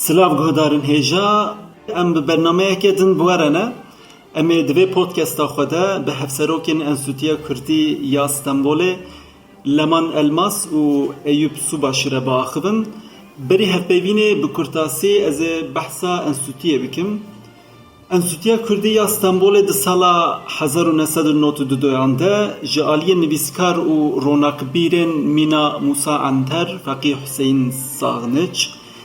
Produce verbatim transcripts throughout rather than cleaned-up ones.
Silav guhdarên hêja, em bi bernameyeke din bi we re ne. Em ê di vê podcasta xwe de bi hevserokên Enstîtuya Kurdî ya Stenbolê, Leman Elmas û Eyûp Subaşî re biaxivin. Berî hevpeyvînê bi kurtasî ez ê behsa Enstîtuyê bikim. Enstîtuya Kurdî ya Stenbolê di sala hezar û neh sed û nod û duyan de ji aliyê nivîskar û ronaqbîrên mîna Mûsa Anter, Feqî Huseyîn Saxniç,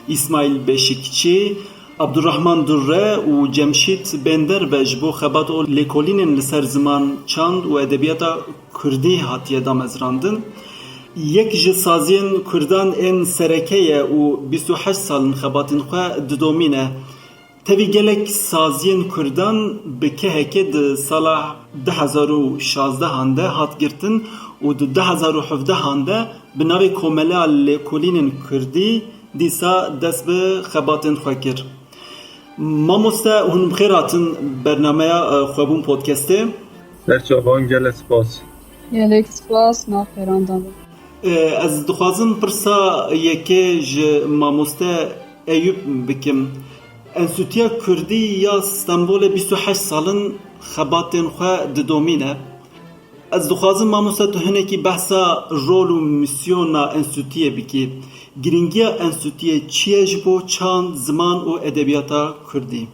Îsmaîl Beşikçî, Abdurrahman Durre û Cemşîd Bender ve ji bo xebat û lêkolînên li ser ziman, çand û edebiyata kurdî hatiye damezrandin. Yek ji saziyên kurdan ên sereke ye û bîst û heşt sal in xebatên xwe didomîne. Tevî gelek saziyên kurdan bi kehekê di sala du hezar û şazdehan de hat girtin û di du hezar û hevdehan de bi navê Komeleya Lêkolînên Kurdî dîsa dest bi xebatên xwe kir. Mamoste, hûn bi xêr hatin bernameya, e, Xwebûn Podcastê. Ser çavan, gelek spas. Gelek spas, nav xêran de be. E, ez dixwazim pirsa yekê ji mamoste Eyûp bikim. Enstîtuya Kurdî ya Stenbolê bîst û heşt sal in xebatên xwe didomîne. Ez dixwazim, mamoste, tu hinekî behsa rol û mîsyona Enstîtuyê bikî. Girîngiya Enstîtuyê çi ye ji bo çand, ziman û edebiyata kurdî?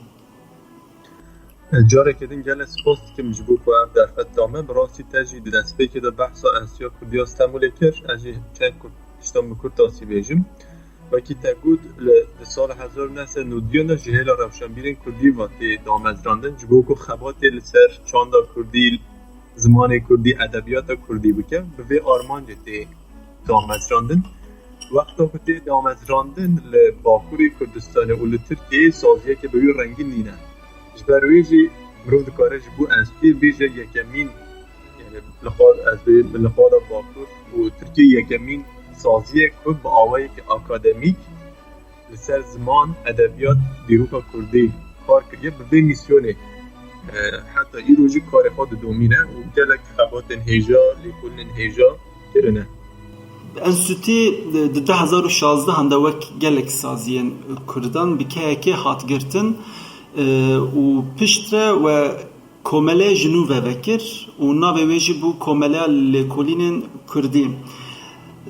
Careke din gelek spas dikim ji bo ku ev derfet da me. Bi rastî te jî di destpêkê de behsa Enstîtuya Kurdî ya Stenbolê kir. Ez jî çend kurt, tiştan bi kurtasî bêjim. Wekî te got, li, di sala hezar û neh sed û nod û duyan de ji hêla rewşenbîrên kurdî ve tê damezrandin, ji bo ku xebatê li ser çanda kurdî, zimanê kurdî, edebiyata kurdî bike, bi vê armancê tê damezrandin. Wexta ku tê damezrandin li Bakurê Kurdistanê û li Tirkiyeyê saziyeke bi wî rengî nîne. Ji ber wê jî mirov dikare ji bo enstîtuyê bêje yekemîn, yani li xwe, ez bê, li xwe de Bakur û Tirkiye yekemîn saziyek ku bi awayekî akademîk li ser ziman, edebiyat, dîroka kurdî kar kiriye, bi vê mîsyonê, e, heta îro jî karê xwe didomîne û gelek xebatên hêja, lêkolînên hêja kirine. Enstîtû di du hezar û şazdehan de wek gelek saziyên kurdan bi kehekê hat girtin, e, û piştre we komeleyê ji nû ve vekir û navê wê jî bû Komeleya Lêkolînên Kurdî.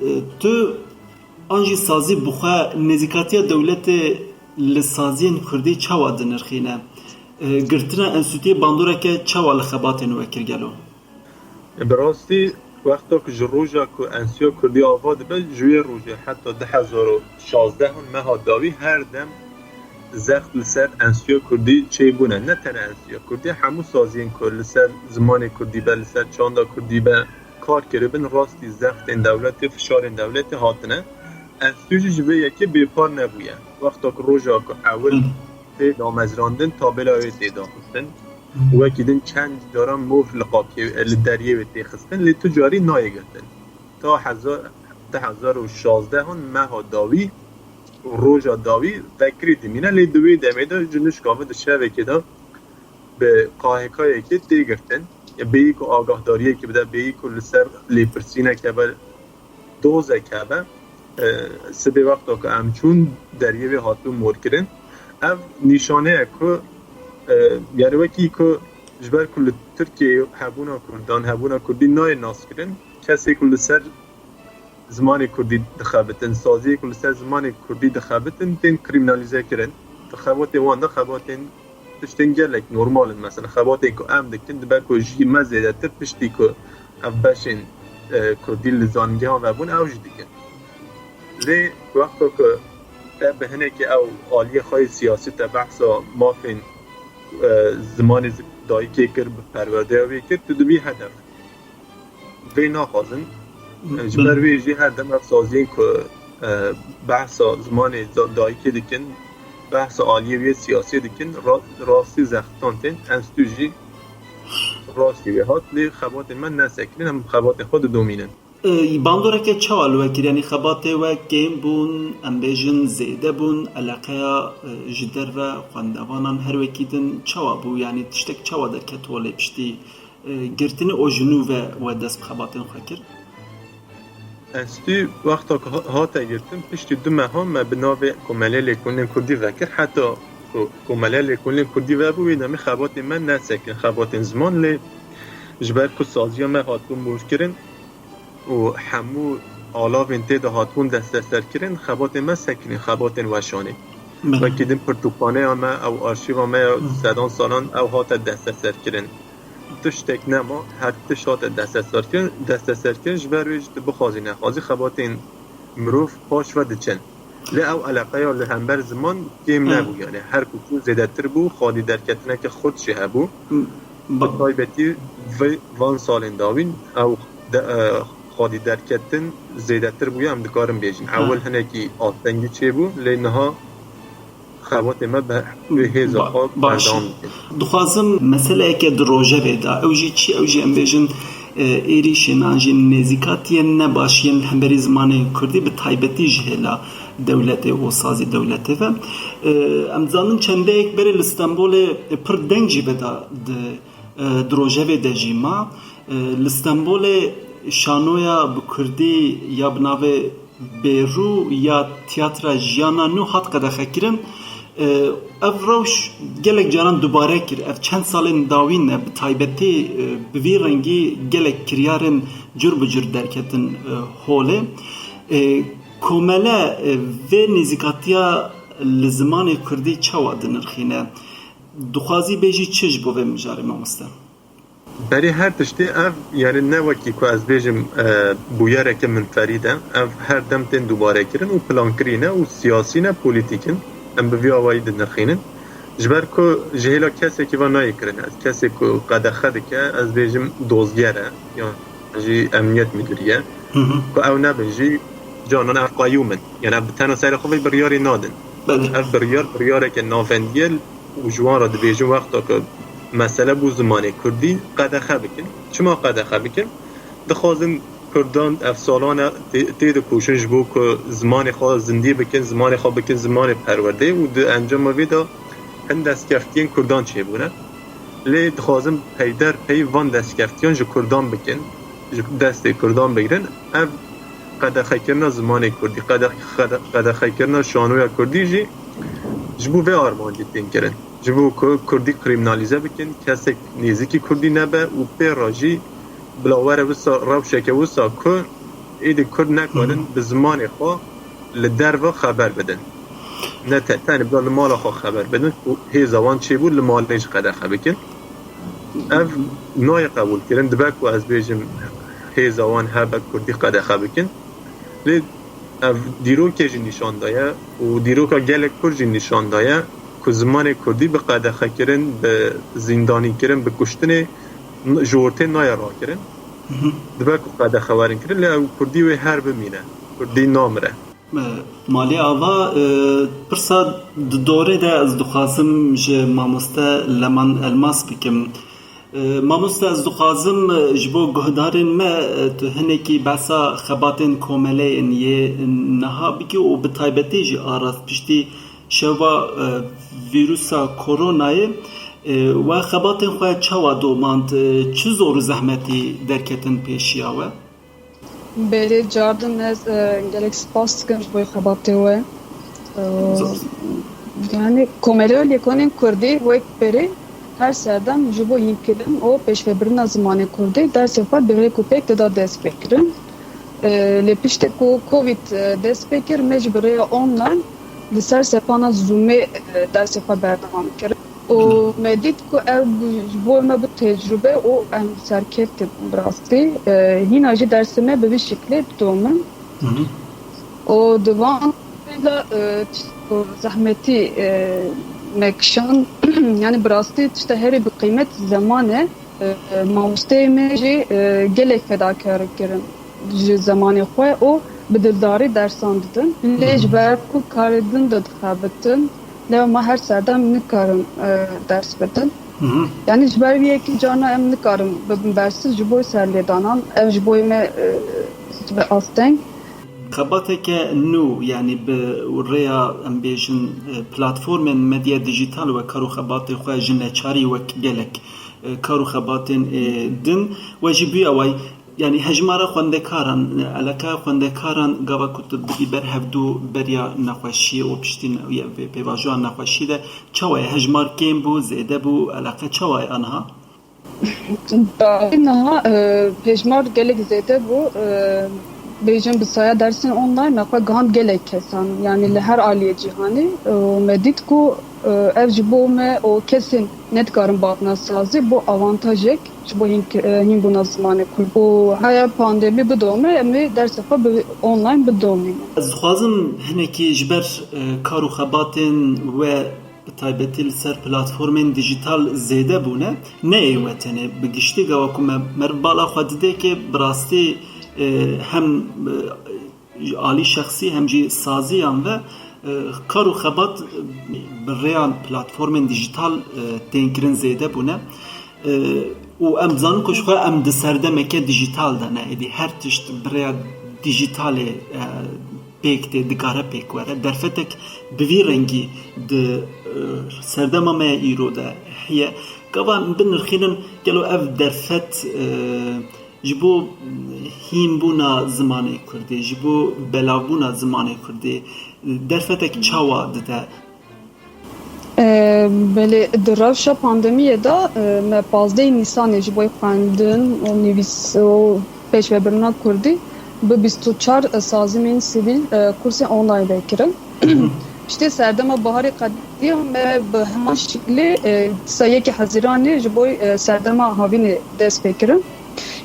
E, tu an jî sazî bi xwe nêzîkatiya dewletê li saziyên kurdî çawa dinirxîne? E, girtina enstîtûyê bandoreke çawa li xebatên we kir gelo? Bi rastî, wexta ku ji roja ku Enstîtuya Kurdî ava dibe, ji wê rojê heta du hezar û şazdeh meha dawî her dem zext li ser Enstîtuya Kurdî çêbûne. Ne tenê Enstîtuya Kurdî, hemû saziyên ku li ser zimanê kurdî be, li ser çanda kurdî be kar kiribin, rastî zextên dewletê, fişarên dewletê hatine. Enstîtu jî ji vê yekê bêpar nebûye. Wexta ku roja ku ewil tê damezrandin, tabela wê tê daxistin. Wekî din çend caran mor li qapiyê, li deriyê wê tê xistin, lê tu carî nayê girtin. Ta hezar, du hezar û şazdeh meha dawî û roja dawî vekirî dimîne, lê di wê demê de ji nişka ve di şevekê de bi K H K'yekê tê girtin. Bêyî ku agahdariyekê bide, bêyî ku li ser lêpirsîneke be, dozek hebe, e, sibê wexta ku em çûn deriyê wê hatibû morkirin. Ev nîşaneyek ku, e, yani wekî ku ji ber ku li Tirkiyeyê hebûna Kurdan, hebûna Kurdî nayê naskirin, kesê ku li ser zimanê Kurdî dixebitin, saziyê ku li ser zimanê Kurdî dixebitin, tên krîminalîze kirin. Di xebatê wan de xebatên tiştên gelek normal in. Mesela xebatên ku em dikin, dibe ku ji me zêdetir piştî ku ev beşên, e, kurdî li zanîngehan vebûn, ew jî dikin. Lê wexta ku te bi hinekî ew aliyê xwe yê siyasî te behsa mafên, e, zimanê zi-, dayikê kir, bi perwerdeya wê kir, tu dibî hedef. Vê naxwazin. Ji ber wê jî her dem ev saziyên ku, e, behsa zimanê da-, dayikê dikin, behsa aliyê wê siyasî dikin, ra-, rastî zextan tên. Enstîtu jî rastî wê hat, lê xebatên me nesekirin, em xebatên xwe didomînin. E, bandoreke çawa li we kir? Yanî xebatê we kêm bûn, em bêjin zêde bûn, eleqeya, e, ji derve xwendevanan her wekî din çawa bû? Yanî tiştek çawa derketiwe lê piştî e, girtinê û ji nû ve we dest bi xebatên xwe kir? Enstî wexta ku ha-, hate girtin, piştî du mehan me bi navê Komelê Lêkolînên Kurdî vekir. Heta ku Komelê Lêkolînên Kurdî vebû, wê demê xebatên me nesekin, xebatên ziman lê ji ber ku saziya me hatibûn mûrkirin û hemû alavên tê de hatibûn desteserkirin, xebatên me sekinîn, xebatên weşanê. Belê. Wekî din pirtûkxaneya me, ew arşîva me ya Hı. sedan salan ew hate desteserkirin. Tiştek nema, her tişt hate desteserkirin, desteserkirin. Ji ber wê jî tu bixwazî nexwazî xebatên mirov paş ve diçin. Lê ew eleqeya li hember ziman kêm Hı. nebû, yani her ku çû zêdetir bû, xwedî derketineke xurt jî hebû. Bi Ba- taybetî vê van salên dawîn ew de, e, xwedî derketin zêdetir bûye, em dikarin bêjin. Ha. Ewil hinekî astengî çêbû, lê niha xebatê me bi hêza Ba- xwe baş. berdewam dikin. Dixwazim meseleyeke di rojevê de, ew jî çi, ew jî em bêjin, e, êrîşên an jî nêzîkatiyên ne baş yên li hemberî zimanê kurdî, bi taybetî ji hêla dewletê û sazî dewletê ve. E, em dizanin çendeyek berê li Stenbolê pir deng jî veda di, e, di rojevê de jî ma. E, li Stenbolê şanoya bi kurdî ya bi navê Bêrû ya Tiyatra Jiyana Nû hat qedexekirin. E, ev rewş gelek caran dubare kir. Ev çend salên dawîn e, bi taybetî, e, bi vî rengî gelek kiryarên cur bi cur derketin, e, holê. E, Komele, e, vê nêzîkatiya li zimanê kurdî çawa dinirxîne? Dixwazî bêjî çi ji bo vê mijarê, mamoste? Berî her tiştê ev, yani ne wekî ku ez bêjim, e, bûyereke minferîd e. Ev her dem tên dubarekirin û plankirî ne û siyasî ne, polîtîk in. Em bi vî awayî dinirxînin. Ji ber ku ji hêla kesekî ve nayê kirin. Ez kesê ku qedexe dike, ez bêjim dozger e, yan jî emniyet müdürî ye. Hı hı. Ku ew nebin jî canan ev qayûm in. Yani ev bi tena serê xwe vê biryarê nadin. Belê. Ev biryar, biryareke navendî ye û ji wan re dibêjin wexta ku mesele bû zimanê kurdî, qedexe bikin. Çima qedexe bikin? Dixwazin Kurdan ev salan e tê, tê dikoşin ji bo ku zimanê xwe zindî bikin, zimanê xwe bikin zimanê perwerdeyê û di encama vê de hin destkeftiyên Kurdan çêbûne. Lê dixwazin peyder pey van destkeftiyan ji Kurdan bikin, ji destê Kurdan bigirin. Ev qedexekirina zimanê Kurdî, qede-, qede-, qedexekirina şanoya Kurdî jî ji bo vê armancê tên kirin. Ji bo ku Kurdî krîminalîze bikin, kesek nêzîkî Kurdî nebe û pê re jî bila were wisa rewşeke wisa ku êdî Kurd nekarin Hı. bi zimanê xwe li derve xeber bidin. Ne te, tenê bila li mala xwe xeber bidin ku hêza wan çêbû li malê jî qedexe bikin. Ev nayê qebûlkirin, dibe ku ez bêjim hêza wan hebe Kurdî qedexe bikin. Lê ev dîrokê jî nîşan daye û dîroka gelek Kurd jî nîşan daye ku zimanê Kurdî bi qedexekirin, bi zîndanîkirin, bi kuştinê n-, ji ortê nayê rakirin. Hı hı. Dibe ku qedexe werin kirin, lê ew Kurdî wê her bimîne. Kurdî namire. E, Malê Ava, e, pirsa di dorê de ez dixwazim ji mamoste Leman Elmas bikim. E, mamoste, ez dixwazim, e, ji bo guhdarên me, e, tu hinekî behsa xebatên komeleyên yê niha bikî û bi taybetî jî a rastpiştî şeva, e, vîrusa koronayê, e, we xebatên xwe çawa domand, e, çi zor û zehmetî derketin pêşiya we? Belê, cardin ez, e, gelek spas dikim ji bo xebatê we. E, yani, Komeleya Lêkolînên Kurdî wek berê her serdem ji bo hînkirin û pêşvebirina zimanê Kurdî dersê xwe bi rêk û pêk dida dest pê kirin. E, lê piştê ku Covid, e, dest pê kir, me jî bi rêya online li ser sepana Zoomê, e, dersê xwe berdewam kirin. û me dît ku ew ji bo me bû tecrûbe û em serkeftin bi rastî. E, hîna jî dersê me bi vî şiklê didomin. Hı hı. Û di van de, e, tişt ku zehmetî, e, me kişand, yani bi rastî tişta herî bi qîmet zeman e. E, mamosteyê me jî, e, gelek fedakarî kirin ji zemanê xwe û bi dildarî dersan didin. Lê ji ber ku karê din de dixebitin, lê ma her serdem nikarin, e, ders bidin. Hı hı. Yani ji ber vê yekê carna em nikarin bibin bersiv ji bo serlêdanan. Ev ji bo me, e, dibe asteng. Xebateke nû, yani bi rêya, em bêjin, e, platformên medya dîjîtal wek kar û xebatê xwe ji neçarî wek gelek, e, kar û xebatên, e, din we jî bûye awayî. Yanî hejmara xwendekaran, eleqeya xwendekaran gava ku tu bidî ber hevdû beriya nexweşiyê û piştî ne-, ya vê pêvajoya nexweşiyê de çawa ye? Hejmar kêm bû, zêde bû, eleqe çawa ye aniha? Dawî niha, e, hejmar gelek zêde bû. E, bêjin bi saya dersên online me xwe gihand gelek kesan, yanî li her aliyê cîhanê. E, me dît ku, e, ev ji bo me û kesên nedikarin bihatina sazî bû avantajek ji bo hîn, e, hînbûna zimanê Kurd. Û heya pandemî bidome, em ê dersê xwe bi online bidomînin. Ez dixwazim hinekî ji ber, e, kar û xebatên we bi taybetî li ser platformên dîjîtal zêde bûne. Ne ê we tenê, bi giştî gava ku me, meriv bala xwe didê ke bi rastî, e, hem, e, ji alî şexsî hem jî saziyan ve, e, kar û xebat, e, bi rêya platformên dîjîtal, e, tên kirin zêde bûne. E, û em dizanin ku ji xwe em di serdemeke dîjîtal de ne, êdî her tişt bi rêya dîjîtalê, e, pêk tê, dikare pêk were. Derfetek bi vî rengî di, e, serdema me ya îro de heye. Gava em binirxînin, gelo ev derfet, e, ji bo hînbûna zimanê Kurdî, ji bo belavbûna zimanê Kurdî, derfetek çawa dide? E, belê, di rewşa pandemiyê de, e, me pazdehê Nîsanê ji bo xwendin û nivîs û pêşvebirina Kurdî bi bîst û çar sazimên sivîl, e, kursê online vekirin. Piştî serdema biharê qediya me bi heman şiklê, e, dîsa yekê Hezîranê ji bo, e, serdema havînê dest pê kirin.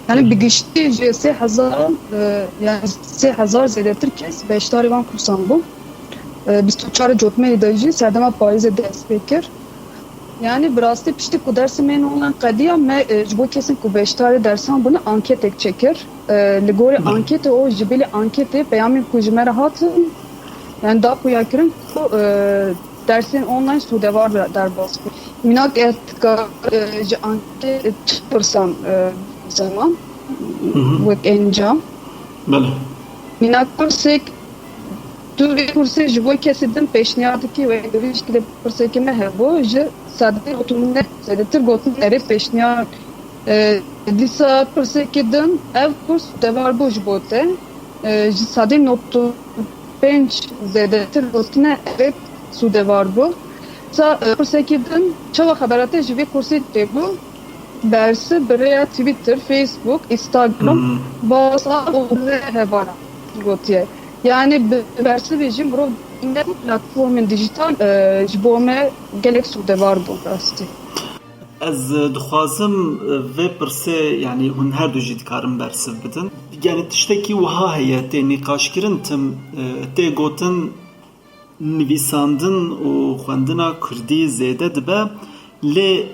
Yani bi giştî ji sê hezar, e, yani sê hezar zêdetir kes beşdarî van kursan bû. E, bîst û çar cotmeyê de jî serdema payîzê dest pê kir. Yani bi rastî piştî ku dersê me yên online qediya, me, e, ji bo kesên ku beşdarî dersan bûne anketek çêkir. E, li gorî anketê û ji bilî anketê peyamên ku ji me re hatin, yani da xuyakirin ku, e, dersên online sûdewar de-, derbas bû. Mînak ez dikar, e, ji anket çi pirsan, e, zeman, wek encam. Belê. Mînak pirsek, tu vê kursê ji bo kesê din pêşniyar dikî, wek bi vî şikilê pirsekê me hebû, ji sedê gotin ne, zêdetir gotin erê pêşniyar. E, dîsa pirsekê din ev kurs sûdewar bû ji bo te. E, ji sedê nod û pênc zêdetir gotine erê sûdewar bû. Sa, e, pirsekê din çawa xebera te ji vê kursê tê bû? Bersiv bi rêya Twitter, Facebook, Instagram, WhatsApp û bi rêya hevalan gotiye. Yani bi bersivê jî mirov ne platformên dîjîtal, e, ji bo me gelek sûdewar bû rastî. Ez dixwazim vê pirsê, yanî hûn her du jî dikarin bersiv bidin. Yanî tiştekî wiha heye, tê nîqaşkirin tim, tê gotin nivîsandin û xwendina kurdî zêde dibe, lê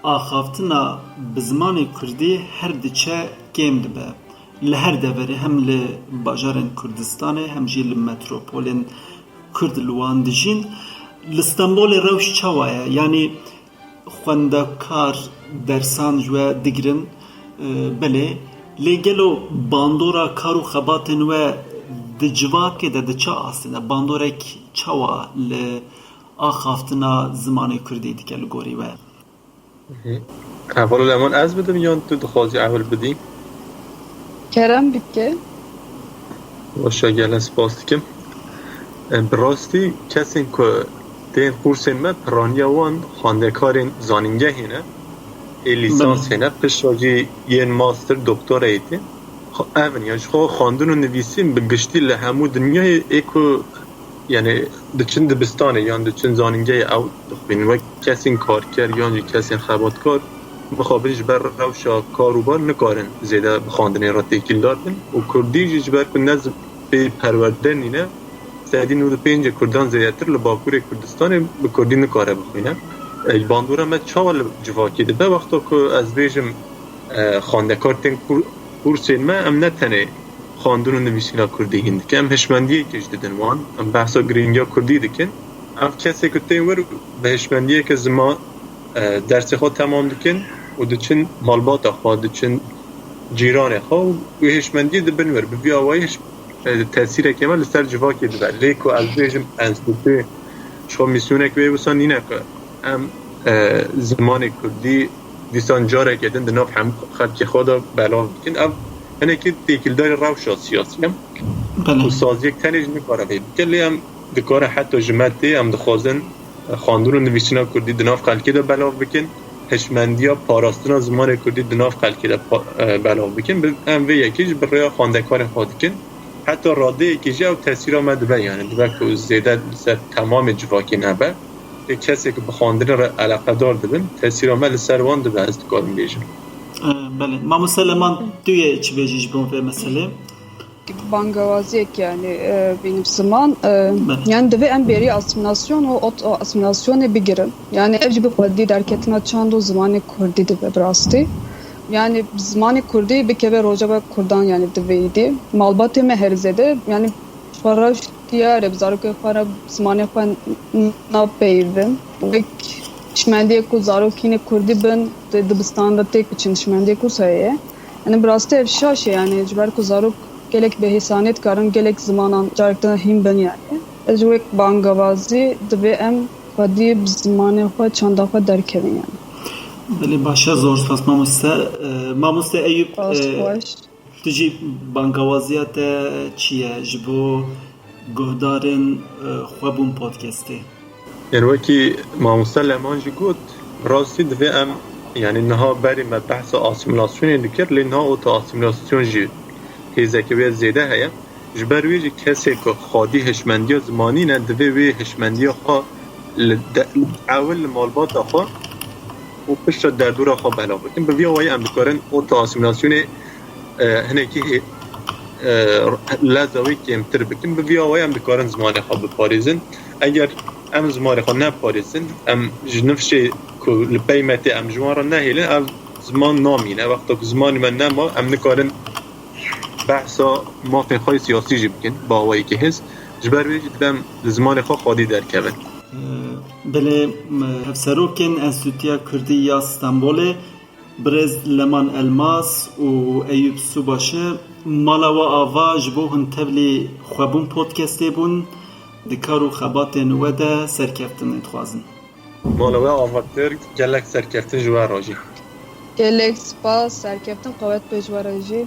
axaftina bi zimanê kurdî her diçe kêm dibe. Li her deverê, hem li bajarên Kurdistanê, hem jî li metropolên Kurd li wan dijîn. Li Stenbolê rewş çawa ye? Yanî xwendekar dersan ji we digirin, e, belê. Lê gelo bandora kar û xebatên we di civakê de, di çi astê de, bandorek çawa li axaftina zimanê kurdî dike li gorî we? Hı. Hevalê Leman, ez bidim yan tu dixwazî ewil bidî? Kerem bike. Baş e, gelek spas dikim. E, bi rastî kesên ku tên kursên me, piraniya wan xwendekarên zanîngehê ne, ê lîsans hêne, piştre jî yên master, doktorayê tê. Xwe-, ev in, ya ji xwe xwendin û nivîsîn bi giştî li hemû dinyayê ê ku, yani, diçin dibistanê yan diçin zanîngehê ew dixwînin. Wek kesên karker yan jî kesên xebatkar mixabin ji ber rewşa kar û bar nikarin zêde bi xwendinê re têkildar bin û kurdî jî ji ber ku ne zi-, pê perwerde nîne, sedî nod û pêncê kurdan zêdetir li Bakurê Kurdistanê bi kurdî nikare bixwîne. E, bandora me çawa li civakê dibe wexta ku ez bêjim, e, xwendekar tên kur-, kursên me, em ne tenê xwendin û nivîsîna kurdî hîn dikin, em hişmendiyekê jî didin wan, em behsa girîngiya kurdî dikin. Ev kesê ku tên wir bi hişmendiyeke ziman, e, dersê xwe temam dikin û diçin malbata xwe, diçin cîranê xwe û wê hişmendiyê dibin wir. Bi vî awayî hiş-, e, tesîrekê me li ser civakê dibe. Lê ku ez bêjim enstîtû, ji xwe mîsyonek wê wisa nîne ku em, e, zimanê kurdî dîsan careke din di nav hemû xelkê xwe de belav bikin. Ev Hinekî têkildarî rewşa siyasî ye. Belê. Û saziyek tenê jî nikare vê bike, lê em dikare heta ji me tê, em dixwazin xwendin û nivîsîna kurdî di nav xelkê de belav bikin, hişmendiya parastina zimanê kurdî di nav xelkê de pa-, e, belav bikin. Bi-, em vê yekê jî bi rêya xwendekarên xwe dikin. Heta radeyekê jî ew tesîra me dibe, yani dibe ku zêde li ser temamê civakê nebe. Lê kesê ku bi xwendinê re eleqedar dibin, tesîra me li ser wan dibe, ez dikarim bêjim. E, belê. Mamoste Leman, tu yê çi bêjî ji bo vê meselê? Bangawaziyek yani, e, benim ziman, e, Belê. Yani divê em bêrî asimilasyon û ot asimilasyonê bigirin. Yani ev jî bi xwedî derketina çand û zimanê kurdî dibe bi rastî. Yani zimanê kurdî bikeve rojeva kurdan yani divê îdî. Malbatê me her zêde yani xwe reş diyar e, bi zarokê xwe re zimanê xwe napeyivin. Wek hişmendiyê ku zarok hînê kurdî bin, di dibistan de têk biçin hişmendiyê ku heye. Yani bi rastî ev şaş e yani ji ber ku zarok gelek bi hêsanê dikarin gelek zimanan carek din hîn bin yani. Ez wek bangavazî divê em xwedî bi zimanê xwe çanda xwe derkevin yani. Belê baş e, zor spas mamoste. E, mamoste Eyûp, Rast e, xweş. Tu jî bangawaziya te çi ye ji bo guhdarên, e, Xwebûn Podcastê? Ên wekî mamoste Leman jî got, rastî divê em, yani niha berê me behsa asîmîlasyonê dikir, lê niha ota asîmîlasyon jî hêzeke wê zêde heye. Ji ber wê jî kesê ku xwedî hişmendiya zimanî ne, divê wê hişmendiya xwe li de-, ewil li malbata xwe û piştre derdora xwe belav bikin. Bi vî awayî em dikarin ota asîmîlasyonê, e, hinekî hê-, e, leza wê kêmtir bikin. Bi vî awayî em dikarin zimanê xwe biparêzin. Eger em zimanê xwe neparêzin, em ji nifşê ku li pey me tê em ji wan re nehêlin, ev ziman namîne. Wexta ku zimanê me nema, em nikarin behsa mafên xwe yê siyasî jî bikin, bi awayekî hêz. Ji ber vê jî divê em li zimanê xwe xwedî derkevin. Belê, hevserokên Enstîtuya Kurdî ya Stenbolê, birêz Leman Elmas û Eyûp Subaşi, mala we ava ji bo hûn tevlî Xwebûn Podcastê bûn, di kar û xebatên we de serkeftinê dixwazin. Mala we ava kir, gelek serkeftin ji we re jî. Gelek spas, serkeftin qewet be ji we re jî.